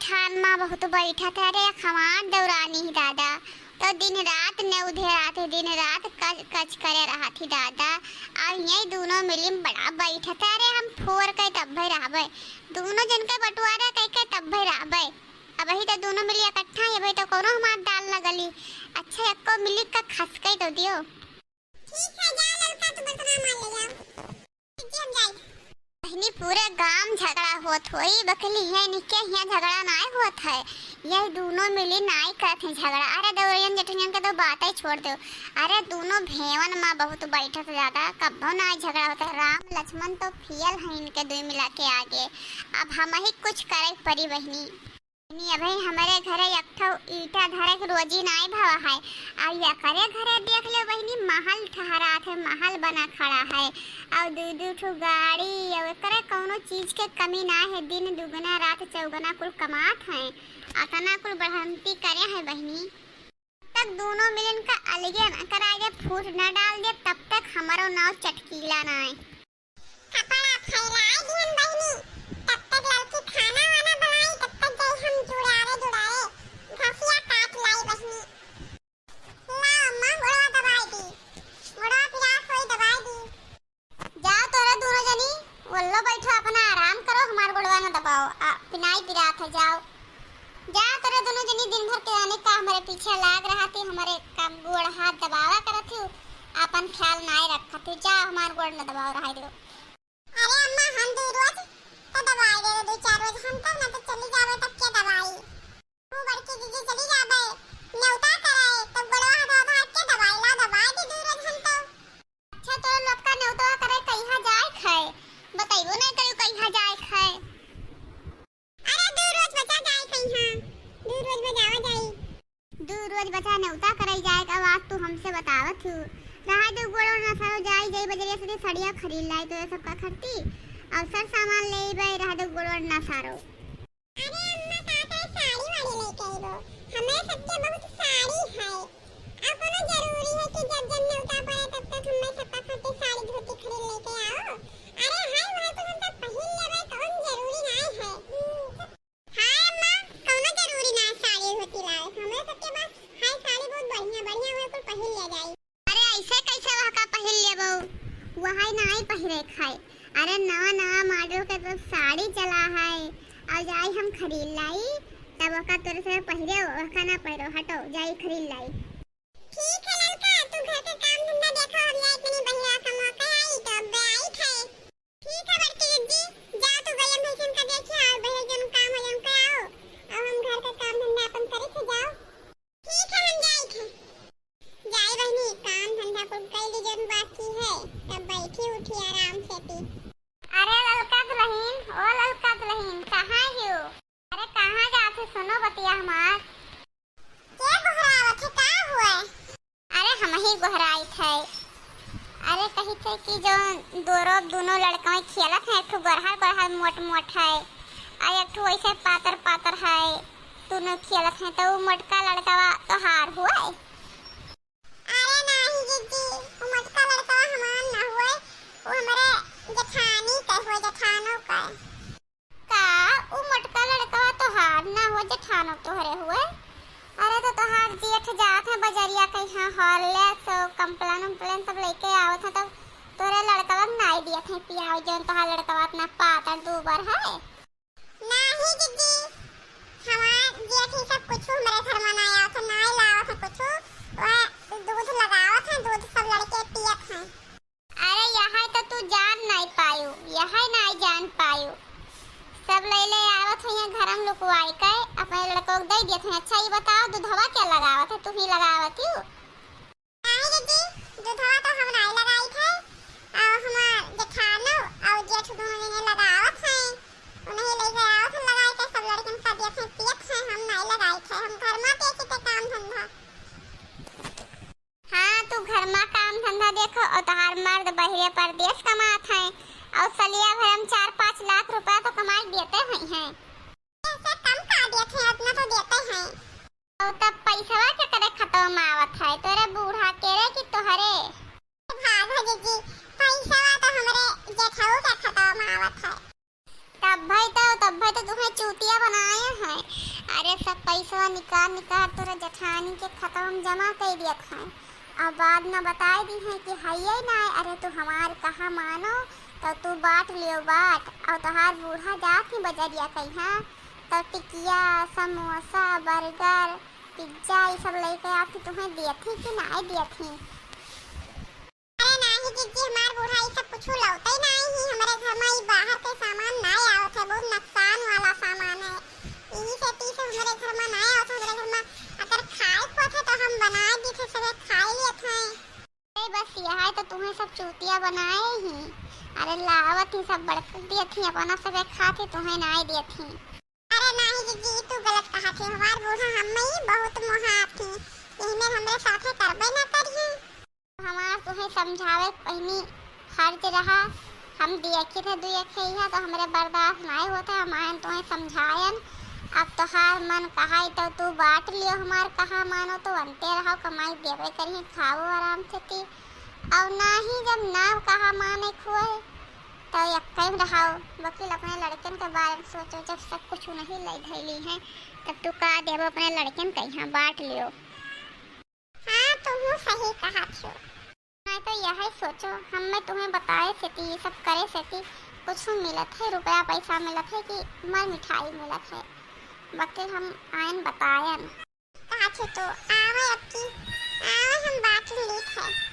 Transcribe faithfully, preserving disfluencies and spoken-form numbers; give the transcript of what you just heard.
थान मा बहुत बैठत है। अरे, हमार देवरानी ही दादा, तो दिन रात नेउधे रहत है, दिन रात कच, कच करे रहत ही दादा। और यही दोनों मिली बड़ा बैठत है। अरे, हम फोर के तब भाई रहबे, दोनों जन के बंटवारा कह के तब भाई रहबे। अबही तो दोनों मिली इकट्ठा ही, अबही तो कोनो हमार दाल न गली। अच्छा, एको मिली का खस के तो दियो। ठीक है, जा ललका, तू बर्तन मार ले जाओ। जी, हम जाई। बहिनी, पूरे गांव झगड़ा होत होई, बकली है निके हियां झगड़ा नाय होत है। ये दोनों मिली नाय करत हैं झगड़ा। अरे, देवरियन जेठनियन के तो बात ही छोड़ दो। अरे, दोनों भेवन मा बहुत बैठत ज्यादा, कब्बो नाय झगड़ा होत है। राम लक्ष्मण तो फेल है इनके दुई मिला के आगे। अब हम ही कुछ करे परी बहिनी। नी, अबे हमरे घरे एक ठो ईंटा धरे के रोजी नाय भवा है, और एकरे घरे देख ले बहिनी, महल ठहरात है, महल बना खड़ा है, और दू दू ठो गाड़ी, और एकरे कौनो चीज के कमी ना है। दिन दुगना रात चौगना कुल कमात है, अतना कुल बढ़ंती करे है बहिनी। तब तक दोनों मिलन का अलगे न कराए दे, फूट न डाल दे, तब तक हमारो नाव चटकीला ना है। कपड़ा फैलाए दिहन बहिनी, तब तक लड़की खाना वाना बनाई, तब तक जाई हम जुड़ावे जुड़ावे घसिया काट लाई बहिनी। ला अम्मा, गोड़वा दबाई दी, गोड़वा पिरात होई, दबाई दी। जाओ तोरे दोनों जनी, वल्लो बैठो, अपना आराम करो, हमार गोड़वा न दबाओ, आ, पिनाई पिरात है, जाओ। जा तोरे दोनों जनी दिन भर के जाने का हमरे पीछे लाग रहा थी, हमरे का गोड़ हाथ दबावा करत थी, आपन ख्याल नाय रखत थी। जा हमार गोड़ न दबाओ, रहाई दो। अरे अम्मा, हम दू रोज तो दबाई दे, दू चार रोज हम तब ना तो चली जावे तब के दबाई। तू बड़की दीदी चली जावे, नेवता करे तो गोड़वा हाथ आधा के दबाई ला, दबाई दे दू रोज हम तो। अच्छा, तोरे लोग का नेवतवा करे कहिया जाए खाए, बतैबो नहीं करू कहिया जाए खाए। अरे, दू रोज बचा जाए कहिया, दू रोज बजावा जाई। दू रोज बचा नेवता करई जाए का बात तू हमसे बतावत हू। रहा दो गोड़ ना सारो, जाई जाई बजरिया से सड़िया खरीद लाई, तो ये सब का खरती और सर सामान ले बे, रहा दो गोड़ ना सारो। अरे अम्मा, का करे साड़ी वाड़ी लेके अइबो? हमरे सबके बहुत साड़ी है। आ कोनो जरूरी है कि जब जब नेवता पड़े तब तक हमरे सबका खातिर साड़ी धोती खरीद लेके आओ? अरे हाय, वह तो हम सब पहिन लेबे, कौन जरूरी नाय है। हाँ अम्मा, कौनो जरूरी ना साड़ी धोती लाए। हमरे सबके पास है साड़ी बहुत बढ़िया बढ़िया, वह कुल पहिन ले जाई। अरे ऐसे कैसे वह का पहिन लेबो? वह नाय पहिरे खाए। अरे नवा नवा मॉडल के तो साड़ी चला है, और जाई हम खरीद लाई, तब वह का तोरे से पहिरे, वह का ना पहिरो, हटो, जाई खरीद लाई। ठीक है ललका, तू घर के काम धंधा देखो, हम जाए तनी बहिरा कमा के आई, तो अब आई खाए। ठीक है बड़की दीदी, जा तू गइया भैंसन का देखे और बहिरा जौन काम हो जौन के आओ, और हम घर का काम धंधा अपन करे थे, जाओ। ठीक है, हम जाई थे। जाई बहिनी, काम धंधा कुल कई ली जौन बाकी है, तब बैठी उठी आराम से पी। अरे ललका दुलहिन, ओ ललका दुलहिन, कहाँ हियो? अरे कहाँ जात है, सुनो बतिया हमार। के गोहरावत है, का हुआ? अरे हम ही गोहराइत है। अरे कही थे कि जो दोरो दोनों लड़का खेलत हैं, एक ठो गोरहर गोरहर मोट मोट है, और एक ठो वैसे पातर पातर है, दोनों खेलत हैं, तो वो मोटका लड़कवा तोहार हुआ है? अरे नाही जीजी, वो मोटका लड़कवा हमार ना हुए, वो हमरे जेठानी के हुए, जेठानो के। का उ मोटका लड़कवा तोहार ना हो, जेठानो तोहरे हुए? अरे तो तोहार जेठ जात है बजरिया कहिया Horlicks, Complan उम्प्लेन सब लेके आवत है, तो तोरे लड़कवा के नाई दियत है पियावे, जौन तोहार लड़कवा इतना पातर दूबर है। नाही दीदी, हमार जेठ ही सब कुछ हमरे घर में ना आवत है, नाई लावत है कुछ, वह दूध लगावत है, दूध सब लड़के पियत हैं। अरे, यहै तो तू जान नाई पायू, यहै नाई जान पायू। सब लैले आवत हैं यहाँ घर में लुकवाई के, अपने लड़कों को दे दियत हैं। अच्छा, ये बताओ, दूधवा के लगावत है? तू ही लगावत हू? नहीं दीदी, दूधवा तो हम नाई लगाई थे, और हमार जेठानो और जेठ दोनों जने लगावत हैं। उन्हें ले गए आवत हैं लगाई के, सब लड़कन का दियत हैं, पियत हैं, हम नाई लगाई थे, हम घर में के किते काम धंधा। हाँ, तू घर मा काम धंधा देखो, और तोहार मर्द बहिरे परदेस कमात हैं, और सलिया भर में चार पाँच लाख रुपया तो कमाई देते हुई हैं। ऐसे कम का देते हैं, उतना तो देते हैं। और तब पैसवा के करे खतम आवत है, तोरे बूढ़ा के रे कि तोहरे? भागो जीजी, पैसवा तो हमरे जेठऊ के खतम आवत है। तब भाई तो, तब भाई तो तुम्हें चूतिया बनाए हैं। का तोरा जेठानी के खतवा में जमा कइ दियत है, अउर बाद में बताइ दिहैं कि हइये नाहीं। अरे तू हमार कहा मानो, तउ तू बाँट लियो बाँट, अउर तोहार बूढ़ा जात ही बजरिया कइहाँ, तउ टिकिया, समोसा, बर्गर, पिज्जा ई सब लइके आती, तुहैं दियत ही कि नाहीं दियत ही? अरे नाहीं जिज्जी, हमार बूढ़ा ई सब कुछु लउतै नाहीं ही। हमरे घर मा ई बाहर के सामान नाहीं आवत है, बहुत नुकसान वाला सामान है। यही से ती सब हमरे घर मा नाहीं आवत है। हमरे घर मा अगर खाए के होत है तो हम बनाइ देत है, सबे खाइ लेत है। अरे बस यही तो तुहैं सब चूतिया बनाए ही। अरे लावत ही सब बड़क दियत ही, अपना सबे खात ही, तुहैं नाहीं दियत ही। अरे नाहीं जिज्जी, ई तू गलत कहत ही। हमार बूढ़ा हम्मे ही बहुत मोहात ही, यही में हमरे साथे करबे ना करिहैं। हमार तुहैं समझावे के पहिनी फर्ज रहा। हम दियखित है दुई अखइया, तो हमरे बर्दाश्त नाहीं होत है, हम आयन तुहैं समझायन। अब तोहार मन कहइ तो तू बाँट लियो, हमार कहा मानो तो अंते रहो, कमाइ देबे करिहैं, खाओ आराम से ती। अउर नाहीं जब ना कहा माने खुए तो यक्कई में रहो। वकील अपने लड़कन के बारे में सोचो, जब सब कुछ उन्हीं लइ धइली हैं, तब तू का देबो अपने लड़कन के, यहाँ बाँट लियो। हाँ, तुहूँ सही कहत हो। मैं तो यही सोचो, हम्मे तुहैं बताए से ती, ये सब करे से ती कुछ मिलत है, रुपया पैसा मिलत है कि मर मिठाई मिलत है, बकिल हम आयन बतायन। कहत हो तो आवे अक्की, आवे हम बाँट लीत है।